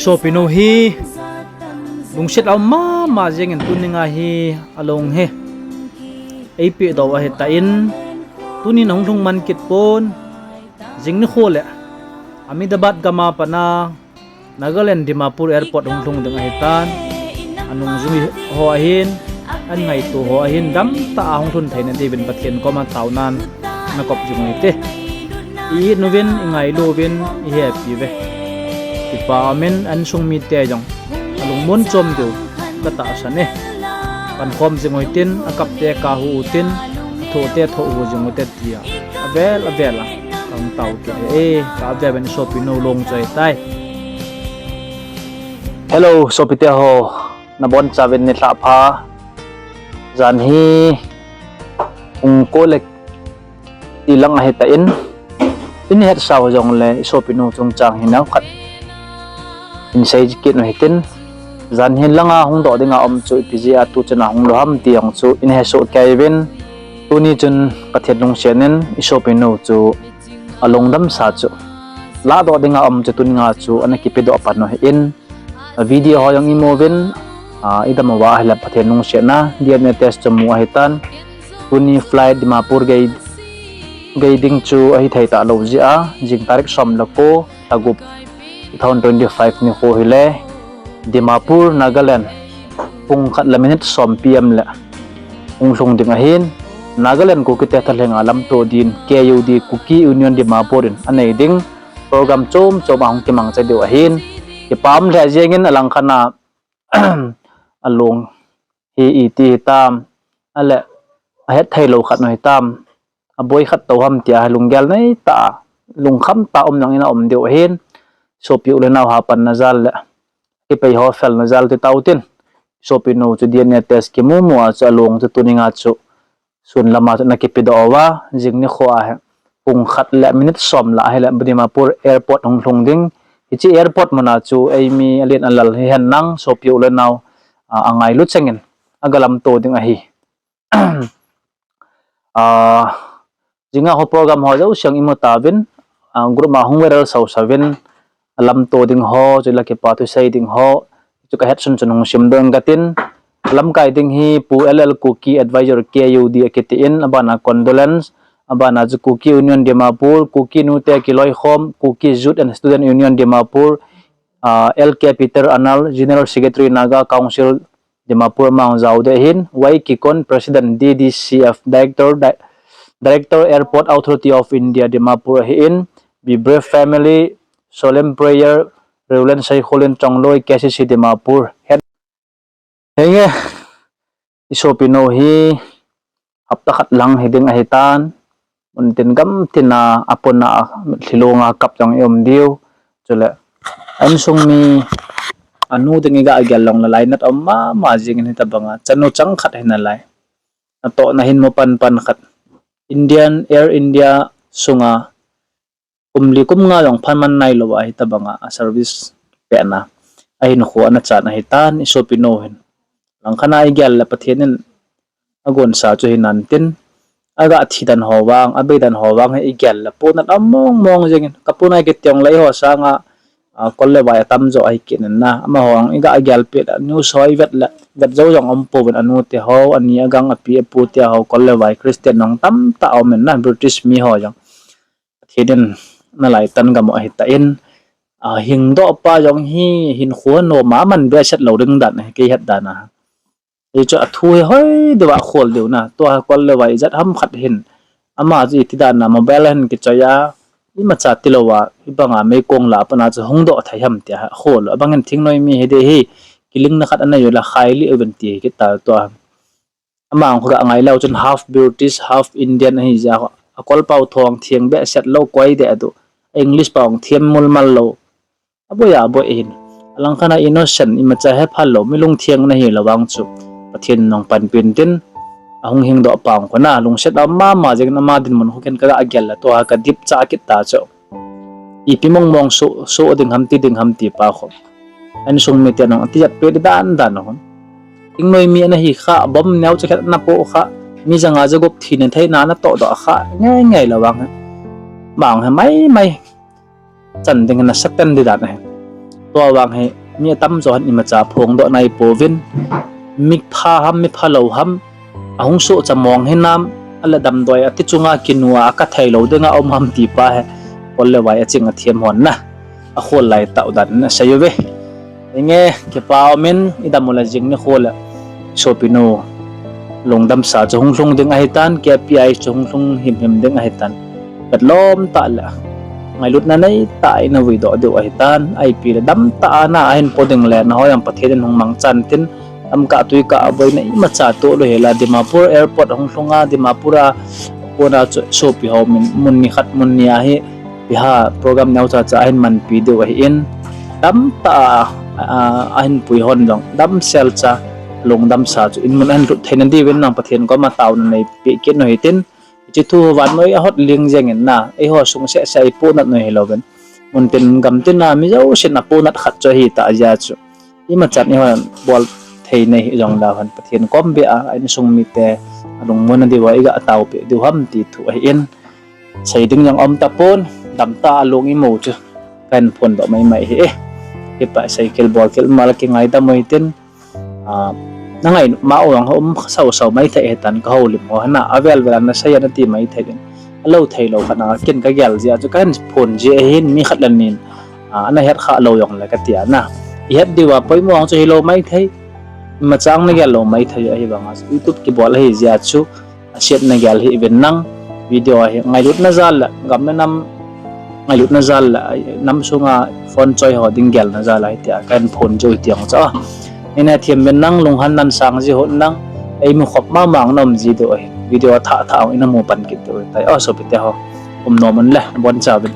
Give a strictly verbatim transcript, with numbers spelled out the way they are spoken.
Sopinu hi lungset a um mama jengin tuninga hi along hi eipeh doh ahitan, tunin ahung lhung man kit pon, jing nikho le Ahmedabad gam a pat a Nagaland Dimapur Airport hung lhung ding ahitan, anungjui ho ahin, angaito ho ahin, damtah a hung lhun theina diuvin Pathen koma taonan nakop jing u hite. I-it uvin, ingailu uvin, ihepi uve. Kipa aumin, insung mite jong alungmon chom diu katahsan e. Pankhom jing u hitin, akapte kahu utin, athohte thoh u jing ute tia avel avel a kahung tao kit e. Ka avel uvin sopinu long chu ahitai. Hello sopite ho, nabonchauvin nilhah pha. Jan hi pung ko le ti lang ahitan, ihin hetsah u jongle isopinu chungchang hi neokhat ihin sei kit u hitin, jan hi langa hung doh dinga um chu ipi jeh a tuchana hung lou ham ti jong chu ihin hesoh kei uvin, tuni chun Pathen lungsetnin isopinu chu alungdamsa chu ladoh dinga um chu tuninga chu ana kipedoh pan u ahin, video ho jong imu uvin, idam uva ahile Pathen lungsetna D N A test chu mu ahitan, tuni flight Dimapur gei, gei ding chu ahithei talou jeh a, jing tarik som le ko, lha gup, two thousand twenty-five nikho hile Dimapur, Nagaland, pung khat le minute som P M le hung lhung ding ahin, Nagaland Kukite thalhenga lamto din K U D, Kuki Union Dimapur in anei ding program chom chom ahung kimangcha diu ahin, kipa um lheh jengin, alangkhat a along hi iti hitam, ale ahetthei lou khat u hitam, aboi khat tou ham tia lunggel neitah a, lungkham tah a um jong ina um diu ahin, sopi u le nao ha panna jal le kipei ho felna jal ti tautin, sopinu chu D N A test kimu mu a chu along chu tuninga chu sun lama chu ana kipedoh uva, jing nikho ahi, pung khat le minute som lah ahile Dimapur Airport hung lhung ding. Hiche airport muna chu eimi alen alal hihen lang sopi u le nao, angailu chengin aga lamto ding ahi. Jinga ho program ho jouse jong imu tauvin, group ma hung viral sau sauvin, alamto ding ho chu la kipa thusei ding ho chu kahetsun chun hung simdoh inge katin. Lamkai ding hi Pu L L Kuki, Advisor K U D akitin, abana condolence, abana chu Kuki Union Dimapur, Kuki Nute Kiloikhom, Kuki Youth and Student Union Dimapur, L K Peter Anal, General Secretary Naga Council Dimapur, ama jao ding ahin, Y Kikon, President D D C F, Director, Director Airport Authority of India Dimapur ahin, Be Brave Family, Solemn Prayer, Reverend Saikholin Chongloi, K C C Dimapur. Henge, isopinu hi hapta khat lang hiding ahitan, muntin gamtin a, apona mitlhi longa kap jong ium diu, chule insung mi anu ding iga gel jongle lainat um mama jingin hitobanga chanu chang khat hinalai, natohna hin mu panpan khat, Indian, Air India sunga kum li kum nga jong phan man nailouva hitobanga a service pehna ahinkho ana chan ahitan, isopinu hin. Langkhat a igel le Pathen in agonsa chu hinantin, aga thi dan ho vang, abei dan ho vang hi igel le ponat um mong mong jengin, kapuna kiti jongle eiho sanga kol le vai atamjo ahi kit in na, amaho jong iga gelpeh le news ho ivet le vet jou jong umpouvin, anute ho, ani agang api apu te ho, kol le vai Christian jong tamtah aumin na, British mi ho jong. Pathen in nalaitan gam u ahitan, ahingdoh pa jong hi hinkho nom a man behseh lou ding dan ahi, kei het dan a. Hichu athu hi hoi deuva khol diu na, tua kol le vai ijat ham khat hin, ama chu iti dan a mobile a hin kichoi a, imacha tilouva hibanga meikong la pana chu hungdoh thei ham tia khol u, abangin thingnoi mi hiding hi, kilingna khat anei ule khai lih uvin ti hi kit ta tua. Ama jong khu ga ngai leu chun half British, half Indian ahi jeh a, akol pao thong theng behseh lou, koi deh a du, English pao them mulmal lou. Aboi aboi hin. Alangkhat a innocent, imacha hephal lou, mi lungtheng nahi lou vang chu Pathen in nong panpin tin, ahung hingdoh pa jong khu na lungset a um mama jengin, ama dinmun khu ken kaga gel le tua kadipcha kit ta chu. Ipi mong mong soh, soh ding ham ti ding ham ti pa khu. Insung mite nong atijat peh di dan dan a khu. Thingnoi mi ana hi kha, bomb neocha khat ana poh kha, mi janga jagup thina theina ana tohdoh kha, ngei ngei lou vang hi. Ama jong hi mai mai chan ding hi nasatah di dan ahi. Tua vang hi mi atamjo hin imacha phongdoh nai pouvin, mi pha ham, mi phalou ham, ahung sohcha mong hinam, ahile damdoi ati chunga kinua akah theilou dinga um ham ti pa hi, kol le vai aching athem hon na, akhol lai tah u dan in asei uve. Inge, kipa umin, idam u le jing nikho le sopinu lungdamsa chu hung lhung ding ahitan, K P I chu hung lhung himhim ding ahitan. Vetlom tah le ngailutna neitah in avuidoh diu ahitan, ipi le damtah a na ahin po ding le nahoi jong Pathen in hung mangchan tin, lamkah tuikah a boina imacha toh lou hela, Dimapur airport hung lhunga, Dimapur a kona chu sopi ho min mun ni khat mun ni a hi ipi ham program neocha cha ahin manpi diu ahin, damtah a, a, ahin pui hon jong damsel cha, lungdamsa chu in mun ahin lut theina diuvin nang Pathen koma taona neipeh kit u hitin, hiche thu vannoi ahot ling jengin na, eiho sung sehseh a ipohnat u hilouvin, muntin gamtin a mi jousen apohnat khat chu ahitah jeh a chu, imachan eihon bol thei nei hih jongleu hen Pathen kom beh a, a insung mite alungmonna diuva iga taopeh diu ham ti thu ahin, sei ding jong um tapon, damtah a lung imu chu kahin phondoh maimai hi e. Hipa seikhel bolkhel mal kingaidam u hitin, a, nangai ma u jong um sausau maithei hitan, kahoulim ho hina avel vel a nasei a nati maithei in, alou theilou khat na kin kagel jeh a chu kahin phon ji ahin, mi khat le ni in, a, ana hetkhah lou jongle katia na, ihet diuva poimo jong chu hilou maithei, imacha nagel lou maithei, ahivanga chu YouTube kibol ahi jeh a chu asetna gel hih uvin nang, video hi ngailutna jal le gam le nam, ngailutna jal le nam sunga phone choi ho ding gelna jal a hitia kahin phon ji u tiang chu a, ina them uvin nang, lunghan nan sang ji hon nang, eimukhop mama na um ji diu ahi, video athah thah ina mu pan kit diu tai, o sopite ho, umnom un le boncha uvin.